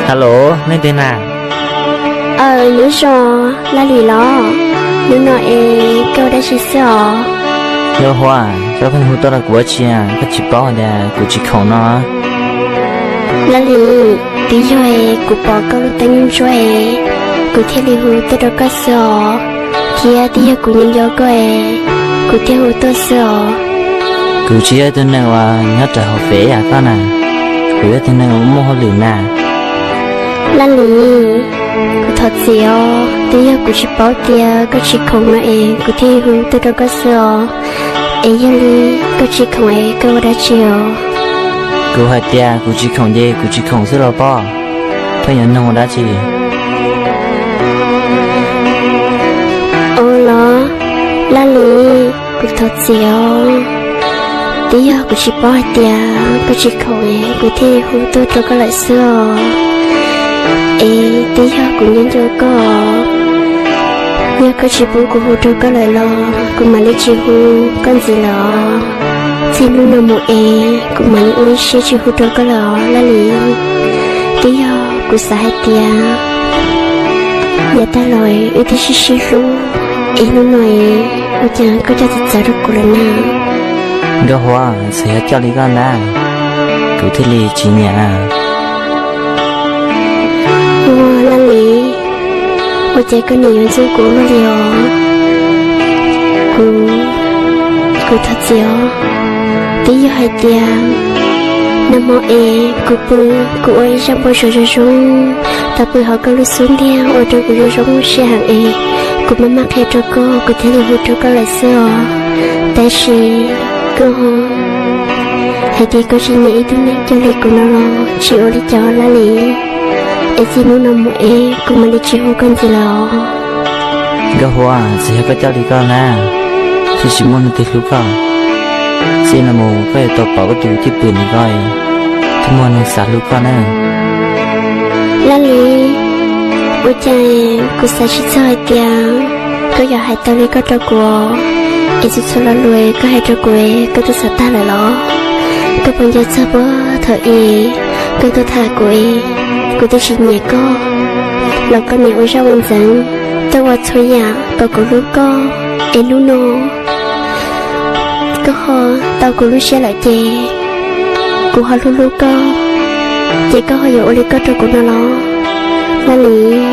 Hello, leej twg na? Aw, nyob zoo, Laj Lis los? Hnub no es koj ua dab tsi xwb os? Nkauj Huab, koj pheej hu tuaj rau kuv ua dab tsi, koj tsis paub tias kuv tsis khoom no? Laj Lis, twb yog es kuv pom koj lub teeb ntsuab es kuv thiaj li hu tuaj rau koj xwb os, thiab twb yog kuv nco nco koj es kuv thiaj hu tuaj xwb os. Kuv tsis yog ib tug neeg uas nyob rau hauv fem yam koj na, kuv yog ib tug neeg uas muaj hauj lwm na. Laj Lis, kuv thov txim os, twb yog kuv tsis paub tias koj tsis khoom no es kuv thiaj hu tuaj rau koj xwb os. Es yog li koj tsis khoom es koj ua dab tsi os? Kuv hais tias kuv tsis khoom ces kuv tsis khoom xwb los pob, pheej yuav nug ua dab tsi? Ua los, Laj Lis, kuv thov txim os, twb yog kuv tsis paub hais tias koj tsis khoom es kuv thiaj hu tuaj rau koj lawm xwb os. Es twb yog kuv nco nco koj, yog koj tsis pub kuv hu rau koj lawm los kuv mam li tsis hu koj ntxiv lawm os. Txij hnub no mus es kuv mam li ua ib siab tsis hu rau koj lawm os Laj Lis. Twb yog kuv xav hais tias yav tag los wb twb sib sib hlub, es hnub no es ua cas koj coj txawv txawv rau kuv lawm na? Nkauj Huab, txawm yog coj li koj ntag, kuv thiaj li tsis nyiam. Ua Laj Lis, ua cas koj nim yuav ntxub kuv ua luaj li os? Kuv, kuv thov txim os. Twb yog hais tias nag hmo es kuv pw, kuv ua ib zaj npau suav zoo zoo, tau pw hauv koj lub xub ntiag ua rau kuv zoo zoo siab heev es kuv maj maj qhia rau koj, kuv thiaj li hu rau koj lawm xwb os. Tab sis koj hais tias koj tsis nyiam ib tug neeg coj li kuv no los tsis ua li cas Laj Lis. Es txij hnub no mus es kuv mam li tsis hu koj ntxiv lawm os. Nkauj Huab, txawm yog koj coj li koj na, thiaj tsis muaj leej twg hlub koj. Txij no mus koj yuav tau pom koj tus cwj pwm ntawm koj, thiaj muaj neeg xav hlub koj na. Laj Lis, ua cas kuv xav tsis txog hais tias koj yuav hais tau li koj rau kuv, es txhua txhua lo lus koj hais rau kuv koj twb xav tag lawm los? Koj puas nco txog puag thaum ub koj tuaj tham kuv, kuv twb tsis nyiam koj los koj nim ua zaj ua ntxeev, tuaj ua txhua yam kom kuv hlub koj, es hnub no koj ho tau kuv lub siab lawm ces kuv ho hlub hlub koj, ces koj ho yuav ua li koj rau kuv no los? Laj Lis,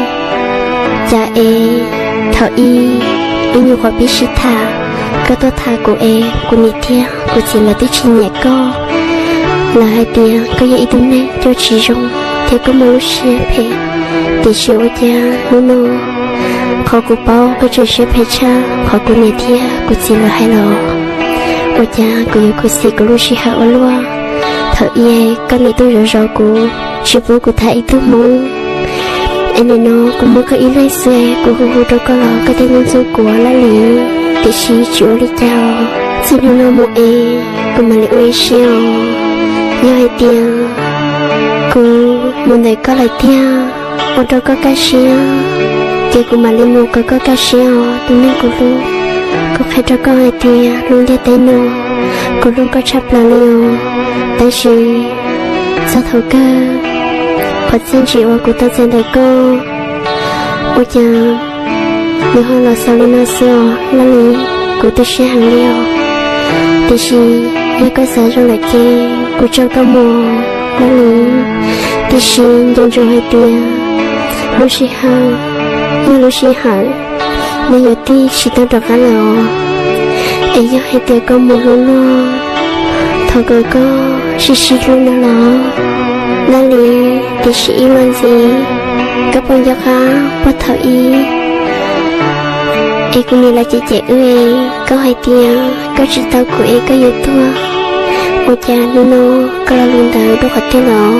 cas es thaum ub wb nyuam qhuav pib sib tham, koj tuaj tham kuv es kuv niam thiab kuv txiv lawv twb tsis nyiam koj. Lawv hais tias koj yog ib tug neeg coj tsis zoo thiab koj muaj lub siab phem, tiam sis ua cas hnub no qhov kuv paub koj tseem siab phem tshaj qhov kuv niam thiab kuv txiv lawv hais los? Ua cas kuv yuav khuv xim kuv lub sij hawm ua luaj. Thaum ub koj niam tuaj zov zov kuv, tsis pub kuv tham ib tug hmoob, es nim no kuv muaj koj ib leeg xwb, kuv hu hu rau koj los koj thiaj ntxub ntxub kuv Laj Lis. Tiam sis tsis ua li cas, txij hnub no mus es kuv mam li ua ib siab os. Yog hais tias kuv mus ntawm koj lawm tiag, ua rau koj kaj siab, ces kuv mam li mus kom koj kaj siab os tus neeg kuv hlub. Kuv qhia rau koj hais tias lub ntiaj teb no kuv hlub koj tshaj plaws li os. Tab sis txog thaum kawg, qhov txiaj ntsim uas kuv tau txais ntawm koj, ua cas nws ho los xaus li no xwb os Laj Lis. Kuv tu siab heev li os. Tiam sis yog koj xav zoo lawm ces kuv tso koj mus Laj Lis. Tiam sis nco ntsoov hais tias lub sij hawm yog lub sij hawm, nws yuav tig tsis tau rov qab lawm os. Es yog hais tias koj mus hlub luag, thov kom koj sib sib hlub no los Laj Lis. Tiam sis ib los ntxiv, koj puas nco qab puag thaum ub es kuv niam lawv cem cem wb, koj hais tias koj tsis tau kuv es koj yuav tuag, ua cas hnub no koj lo lus ntawd dua qhov twg los?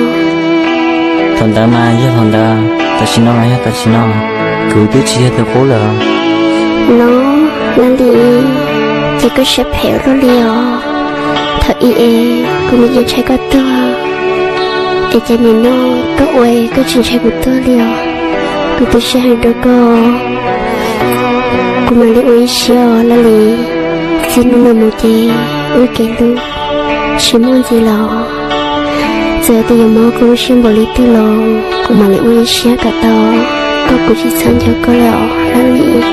Thaum ntawd mas yog thaum ntawd, tam sim no mas yog tam sim no, kuv twb tsis yog tus qub lawm. Los Laj Lis, ces koj siab phem ua luaj li os. Thaum ub es kuv nim yeej ntshai koj tuag, es cas nim no koj ua koj tsis ntshai kuv tuag li os. Kuv tu siab heev rau koj, kuv mam li ua ib siab os Laj Lis. Txij hnub no mus ces wb kev hlub tsis muaj ntxiv los. Txawm tias yuav mob koj lub siab npaum li twg los kuv mam li ua ib siab kom tau, koj kuv tsis txhob nco koj lawm os Laj Lis.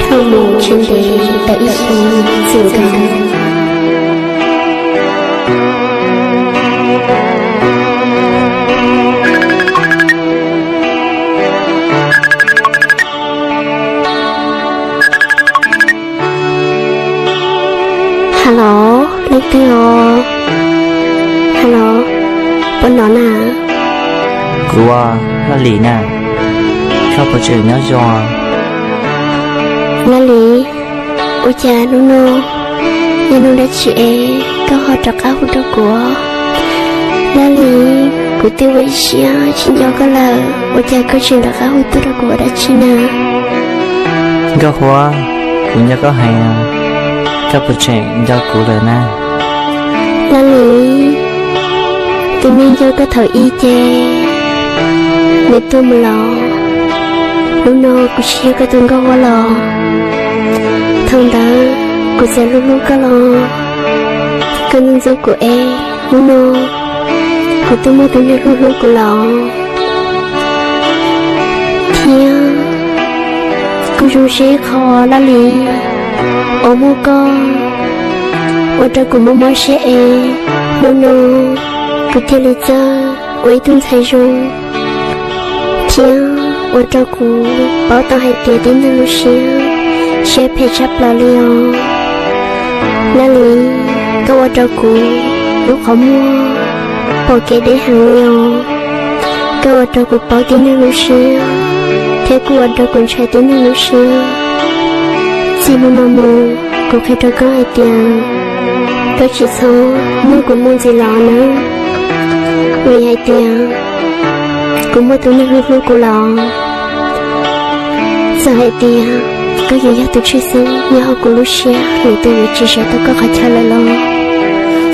Dhau mus tsis ntev tau ib xyoo txwm nkaus. Hello, leej twg os? Hello, puas hnov na? Kuv, Laj Lis na, koj puas tseem nyob zoo? Laj Lis, ua cas hnub no yog hnub dab tsi es koj ho rov qab hu rau kuv? Laj Lis, kuv twb ua ib siab tsis nco koj lawm, ua cas koj tseem rov qab hu tuaj rau kuv ua dab tsi na? Nkauj Huab, kuv nco koj heev, koj puas tseem nco kuv lawm na? Laj Lis, tus neeg nco koj thaum ub ces nws tuag mus lawm. Hnub no kuv tsis yog koj tus Nkauj Huab lawm. Thaum ntawd kuv txawm hlub hlub koj los koj ntxub ntxub kuv es hnub no kuv twb muaj tus neeg hlub hlub kuv lawm. Thiab kuv zoo siab qhov Laj Lis uas muaj koj ua rau kuv mob mob siab es hnub no kuv thiaj li txawj ua ib tug ntxhais zoo thiab ua rau kuv paub tau hais tias tib neeg lub siab, siab phem tshaj plaws li os. Laj Lis, koj ua rau kuv lub qhov muag pom kev deb heev li os. Koj ua rau kuv paub tib neeg lub siab thiab kuj ua rau kuv ntshai tib neeg lub siab. Txij hnub no mus kuv qhia rau koj hais tias koj tsis txhob nrog kuv mus ntxiv los nawb, vim hais tias kuv muaj tus neeg hlub hlub kuv lawm. Txawm hais tias koj yuav yog tus tshwj xeeb nyob hauv kuv lub siab, lwm tus yuav tsis sawv tau koj qhov chaw lawm los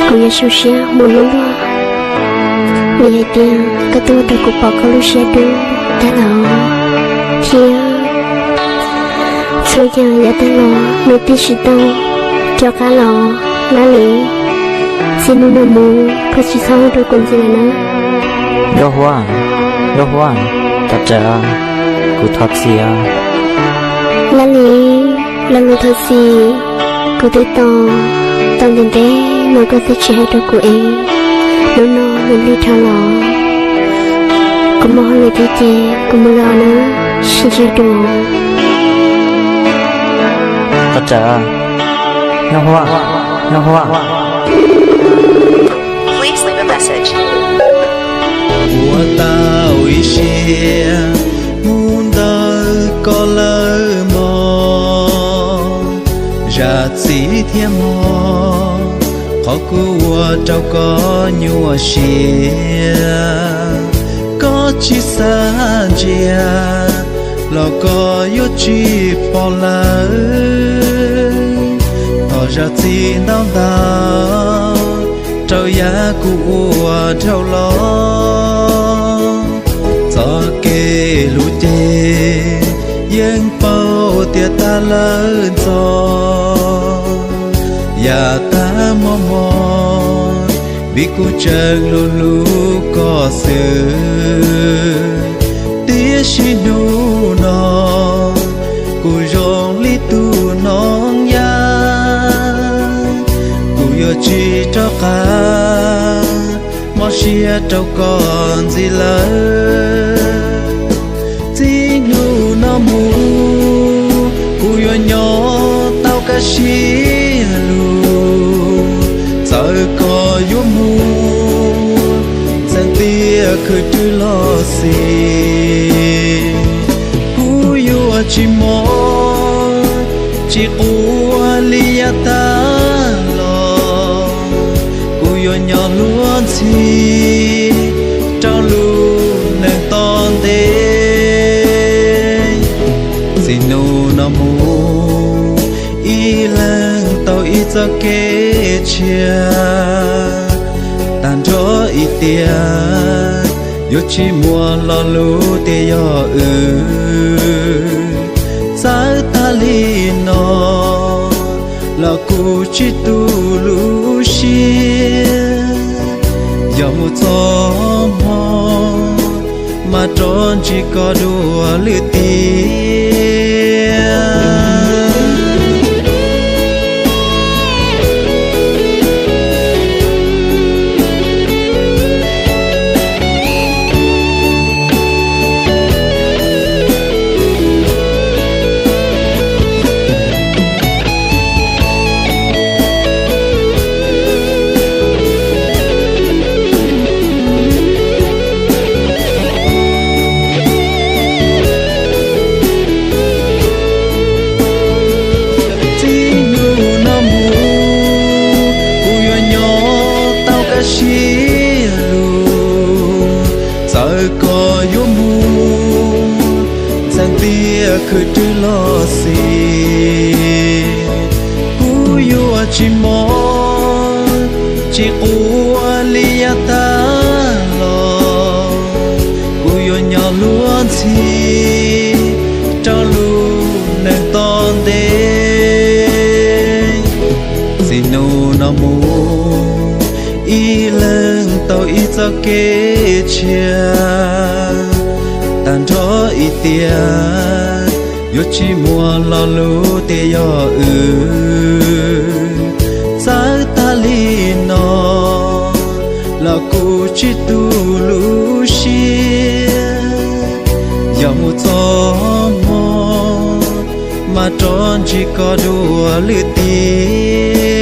kuv yuav zoo siab mus hlub luag, vim hais tias koj twb ua rau kuv pom koj lub siab dub tag lawm thiab txhua yam yav tag los nws twb tsis tau rov qab los. Laj Lis, txij hnub no mus koj tsis txhob hu rau kuv ntxiv lawm na. Nkauj Huab, Nkauj Huab, thov rawm, kuv thov txim os. Laj Lis, lo lus thov txim kuv twb tos tau ntev ntev no koj twb tsis hais rau kuv es hnub no nws lig dhau los. Kuv mus hauj lwm thiab ces kuv mus lawm nawb, sib ntsib dua. Thov rawm, Nkauj Huab, Nkauj Huab. Ua tau ib siab mus ntawm koj lawm mog, zam txim thiab mog, qhov kuv ua rau koj nyuaj siab, koj tsis xav ntsia los koj yuav tsis pom lawm. Thov zam txim ntau ntau rau yam kuv ua dhau los. Txoj kev hlub ces yeej paub tias tas lawm ntxov, yam tag mos mos vim kuv tseem hlub hlub koj xwb. Tiam sis hnub no kuv zoo li tus noog yaj, kuv yuav tsis rov qab mob siab rau koj ntxiv lawm. Txij hnub no mus kuv yuav nyob tau kaj siab lug, txawm koj yuav mus txeeb tiaj khwv rwg los xij, kuv yuav tsis mob tsis quaj li yav tag los. Kuv yuav nyob luag ntxhi rau lub neej tom ntej. Txij hnub no mus ib leeg tau ib txoj kev tshiab, tag nrho ib tiam Yuav tsis muaj lo lus tias yog wb. Txawm tag li no los kuv tsis tu lub siab. Yog mus txog hmo mas rov ntsib koj dua lwm tiam. Txij hnub no mus kuv yuav nyob tau kaj siab lug. Txawm koj yuav mus txheej tiaj khwv rwg los xij, kuv yuav tsis mob tsis quav li yav tag los. Kuv yuav nyob luag ntxhi rau lub neej tom ntej. Txij hnub no mus ib leeg tau ib txoj kev tshiab. Tag nrho ib tiam yuav tsis muaj lo lus tias yog wb. Txawm tag li no los kuv tsis tu lub siab. Yog mus txog hmo mas rov ntsib koj dua lwm tiam.